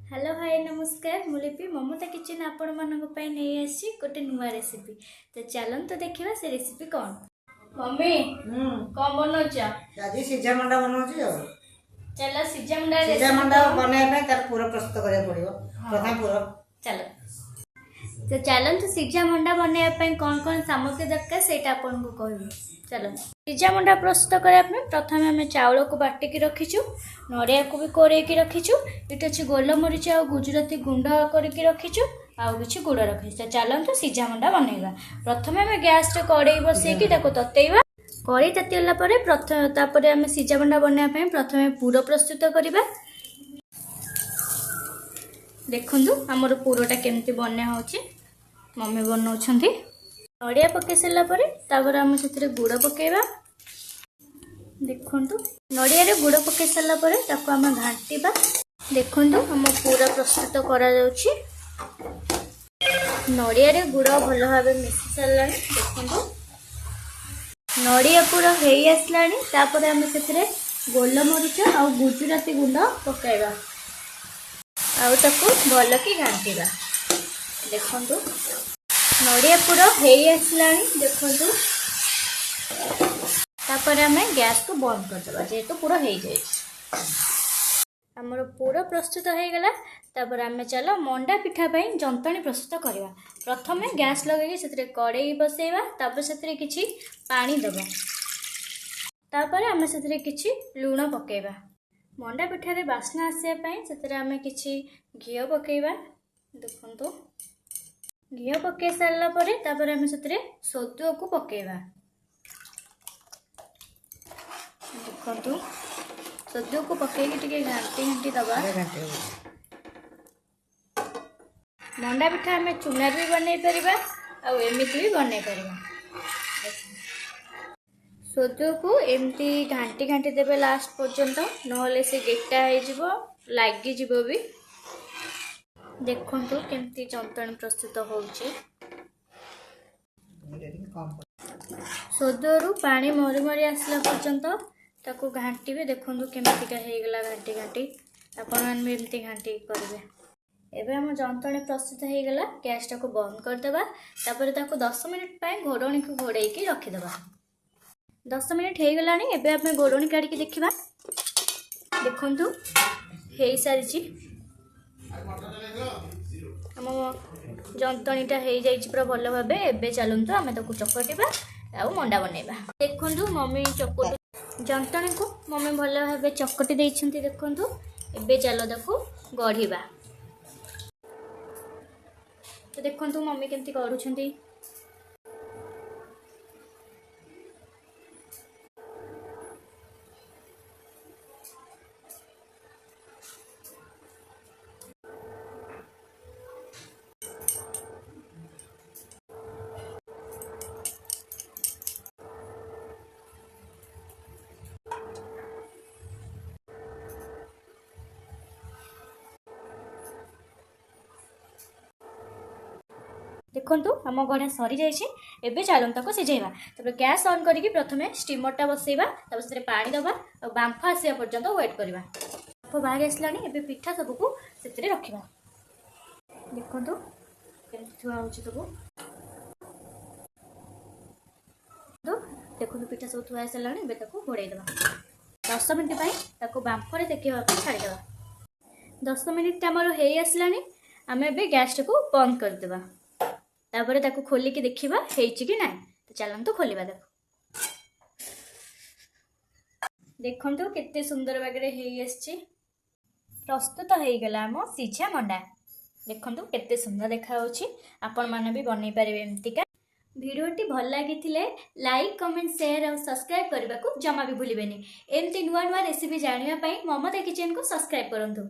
Hello hi ନମସ୍କାର, ମୁଁ ଲିପି ମମତା କିଚେନ୍ ଆପଣମାନଙ୍କ ପାଇଁ ନେଇ ଆସିଛି ଗୋଟେ ନୂଆ ରେସିପି। ତ ଚାଲନ୍ତୁ ଦେଖିବା ସେ ରେସିପି କ'ଣ। ମମି, କ'ଣ ବନଉଛ? ଆଜି ସିଝା ମଣ୍ଡା ବନଉଛି ଆଉ। ଚାଲ ସିଝା ମଣ୍ଡା। ସିଝା ମଣ୍ଡା ବନେଇବା ପାଇଁ ତାର ପୁର ପ୍ରସ୍ତୁତ କରିବାକୁ ପଡ଼ିବ ପ୍ରଥମେ ପୁର। ଚାଲ, ତ ଚାଲନ୍ତୁ ସିଝା ମଣ୍ଡା ବନେଇବା ପାଇଁ କ'ଣ କ'ଣ ସାମଗ୍ରୀ ଦରକାର ସେଇଟା ଆପଣଙ୍କୁ କହିବି। ଚାଲନ୍ତୁ, ସିଝା ମଣ୍ଡା ପ୍ରସ୍ତୁତ କରିବା ପାଇଁ ପ୍ରଥମେ ଆମେ ଚାଉଳକୁ ବାଟିକି ରଖିଛୁ, ନଡ଼ିଆକୁ ବି କୋରେଇକି ରଖିଛୁ, ଏଠି ଅଛି ଗୋଲମରିଚ ଆଉ ଗୁଜୁରାତି ଗୁଣ୍ଡ କରିକି ରଖିଛୁ, ଆଉ କିଛି ଗୁଡ଼ ରଖିଛୁ। ତ ଚାଲନ୍ତୁ ସିଝା ମଣ୍ଡା ବନେଇବା। ପ୍ରଥମେ ଆମେ ଗ୍ୟାସରେ କଡ଼େଇ ବସେଇକି ତାକୁ ତତେଇବା। କଡ଼େଇ ତାତିଗଲା ପରେ ପ୍ରଥମେ ତାପରେ ଆମେ ସିଝା ମଣ୍ଡା ବନେଇବା ପାଇଁ ପ୍ରଥମେ ପୁର ପ୍ରସ୍ତୁତ କରିବା। ଦେଖନ୍ତୁ ଆମର ପୁରଟା କେମିତି ବନା ହେଉଛି, ମମି ବନାଉଛନ୍ତି। ନଡ଼ିଆ ପକାଇ ସାରିଲା ପରେ ତାପରେ ଆମେ ସେଥିରେ ଗୁଡ଼ ପକାଇବା। ଦେଖନ୍ତୁ, ନଡ଼ିଆରେ ଗୁଡ଼ ପକାଇ ସାରିଲା ପରେ ତାକୁ ଆମେ ଘାଣ୍ଟିବା। ଦେଖନ୍ତୁ, ଆମ ପୁର ପ୍ରସ୍ତୁତ କରାଯାଉଛି। ନଡ଼ିଆରେ ଗୁଡ଼ ଭଲ ଭାବେ ମିଶି ସାରିଲାଣି। ଦେଖନ୍ତୁ, ନଡ଼ିଆ ପୁର ହେଇ ଆସିଲାଣି। ତାପରେ ଆମେ ସେଥିରେ ଗୋଲମରିଚ ଆଉ ଗୁଜୁରାତି ଗୁଣ୍ଡ ପକାଇବା ଆଉ ତାକୁ ଭଲକି ଘାଣ୍ଟିବା। ଦେଖନ୍ତୁ, ନଡ଼ିଆ ପୁର ହେଇ ଆସିଲାଣି। ଦେଖନ୍ତୁ, ତାପରେ ଆମେ ଗ୍ୟାସକୁ ବନ୍ଦ କରିଦେବା, ଯେହେତୁ ପୁର ହେଇଯାଇଛି। ଆମର ପୁର ପ୍ରସ୍ତୁତ ହେଇଗଲା। ତାପରେ ଆମେ ଚାଲ ମଣ୍ଡା ପିଠା ପାଇଁ ଯନ୍ତଣୀ ପ୍ରସ୍ତୁତ କରିବା। ପ୍ରଥମେ ଗ୍ୟାସ୍ ଲଗେଇକି ସେଥିରେ କଡ଼େଇ ବସେଇବା। ତାପରେ ସେଥିରେ କିଛି ପାଣି ଦେବା। ତାପରେ ଆମେ ସେଥିରେ କିଛି ଲୁଣ ପକାଇବା। ମଣ୍ଡା ପିଠାରେ ବାସ୍ନା ଆସିବା ପାଇଁ ସେଥିରେ ଆମେ କିଛି ଘିଅ ପକାଇବା। ଦେଖନ୍ତୁ, ଘିଅ ପକାଇ ସାରିଲା ପରେ ତାପରେ ଆମେ ସେଥିରେ ସୋଦୁଅକୁ ପକାଇବା। ଦେଖନ୍ତୁ, ସୋଦୁଅକୁ ପକାଇକି ଟିକେ ଘାଣ୍ଟି ଘାଣ୍ଟି ଦେବା। ମଣ୍ଡା ପିଠା ଆମେ ଚୁନାରେ ବି ବନେଇ ପାରିବା ଆଉ ଏମିତି ବି ବନେଇ ପାରିବା। ସୋଦୁଅକୁ ଏମିତି ଘାଣ୍ଟି ଘାଣ୍ଟି ଦେବେ ଲାଷ୍ଟ ପର୍ଯ୍ୟନ୍ତ, ନହେଲେ ସେ ଗେଟା ହେଇଯିବ, ଲାଗିଯିବ ବି। ଦେଖନ୍ତୁ କେମିତି ଯନ୍ତଣୀ ପ୍ରସ୍ତୁତ ହେଉଛି। ସୋଦୁଅରୁ ପାଣି ମରି ମରି ଆସିଲା ପର୍ଯ୍ୟନ୍ତ ତାକୁ ଘାଣ୍ଟିବେ। ଦେଖନ୍ତୁ କେମିତିକା ହେଇଗଲା ଘାଣ୍ଟି ଘାଣ୍ଟି। ଆପଣମାନେ ବି ଏମିତି ଘାଣ୍ଟିକି କରିବେ। ଏବେ ଆମ ଯନ୍ତଣୀ ପ୍ରସ୍ତୁତ ହେଇଗଲା। ଗ୍ୟାସଟାକୁ ବନ୍ଦ କରିଦେବା। ତାପରେ ତାକୁ 10 ମିନିଟ୍ ପାଇଁ ଘୋଡ଼ଣୀକୁ ଘୋଡ଼େଇକି ରଖିଦେବା। 10 ମିନିଟ୍ ହେଇଗଲାଣି। ଏବେ ଆମେ ଘୋଡ଼ଣୀ କାଢ଼ିକି ଦେଖିବା। ଦେଖନ୍ତୁ, ହେଇସାରିଛି। ଆମ ଯନ୍ତଣୀଟା ହେଇଯାଇଛି ପୁରା ଭଲ ଭାବେ। ଏବେ ଚାଲନ୍ତୁ ଆମେ ତାକୁ ଚକଟିବା ଆଉ ମଣ୍ଡା ବନେଇବା। ଦେଖନ୍ତୁ, ମମି ଚକଟୁ ଯନ୍ତଣୀକୁ ମମି ଭଲ ଭାବେ ଚକଟି ଦେଇଛନ୍ତି। ଦେଖନ୍ତୁ, ଏବେ ଚାଲ ତାକୁ ଗଢ଼ିବା। ତ ଦେଖନ୍ତୁ ମମି କେମିତି ଗଢ଼ୁଛନ୍ତି। ଦେଖନ୍ତୁ, ଆମ ଗଢ଼ା ସରିଯାଇଛି। ଏବେ ଚାଲନ୍ତୁ ତାକୁ ସିଝେଇବା। ତାପରେ ଗ୍ୟାସ୍ ଅନ୍ କରିକି ପ୍ରଥମେ ଷ୍ଟିମରଟା ବସେଇବା। ତାପରେ ସେଥିରେ ପାଣି ଦେବା ଆଉ ବାମ୍ଫ ଆସିବା ପର୍ଯ୍ୟନ୍ତ ୱେଟ୍ କରିବା। ବାମ୍ଫ ବାହାରି ଆସିଲାଣି। ଏବେ ପିଠା ସବୁକୁ ସେଥିରେ ରଖିବା। ଦେଖନ୍ତୁ କେମିତି ଥୁଆ ହେଉଛି ସବୁ। ଦେଖନ୍ତୁ, ପିଠା ସବୁ ଥୁଆ ହେଇସାରିଲାଣି। ଏବେ ତାକୁ ଘୋଡ଼େଇ ଦେବା। 10 ମିନିଟ୍ ପାଇଁ ତାକୁ ବାମ୍ଫରେ ସେକିବା ପାଇଁ ଛାଡ଼ିଦେବା। 10 ମିନିଟ୍ ଆମର ହେଇ ଆସିଲାଣି। ଆମେ ଏବେ ଗ୍ୟାସଟାକୁ ବନ୍ଦ କରିଦେବା। ତାପରେ ତାକୁ ଖୋଲିକି ଦେଖିବା ହେଇଛି କି ନାହିଁ। ତ ଚାଲନ୍ତୁ ଖୋଲିବା ତାକୁ। ଦେଖନ୍ତୁ କେତେ ସୁନ୍ଦର ବାଗରେ ହେଇ ଆସିଛି। ପ୍ରସ୍ତୁତ ହେଇଗଲା ଆମ ସିଝା ମଣ୍ଡା। ଦେଖନ୍ତୁ କେତେ ସୁନ୍ଦର ଦେଖାଯାଉଛି। ଆପଣମାନେ ବି ବନେଇ ପାରିବେ ଏମିତିକା। ଭିଡ଼ିଓଟି ଭଲ ଲାଗିଥିଲେ ଲାଇକ୍, କମେଣ୍ଟ, ସେୟାର ଆଉ ସବସ୍କ୍ରାଇବ୍ କରିବାକୁ ଜମା ବି ଭୁଲିବେନି। ଏମିତି ନୂଆ ନୂଆ ରେସିପି ଜାଣିବା ପାଇଁ ମମତା କିଚେନକୁ ସବସ୍କ୍ରାଇବ୍ କରନ୍ତୁ।